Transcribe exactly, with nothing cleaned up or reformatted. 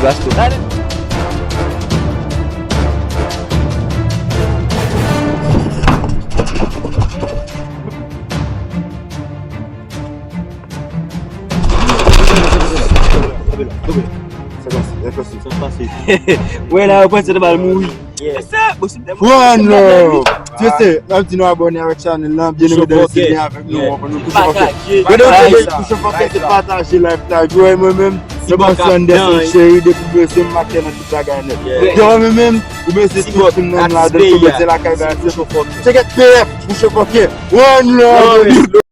Blasco. Wè la, yo panse te bal mouri. One love. Ti se, n ap di nou abòne avèk chanèl lan, byen enme dan se byen avèk nou, nou kouche fòkè. Gade yon bagay kouche fòkè, se pataje live la, yo wè mwen menm, se bon Sanderson cheri, depi w bezwen m, m ak kè nan tout bagay nèt. Yo wè mwen menm, ou bezwen tout moun nan ladan, ou bezwen lakay bagay se fòkè. Se kèk P F, kouche fòkè. One love.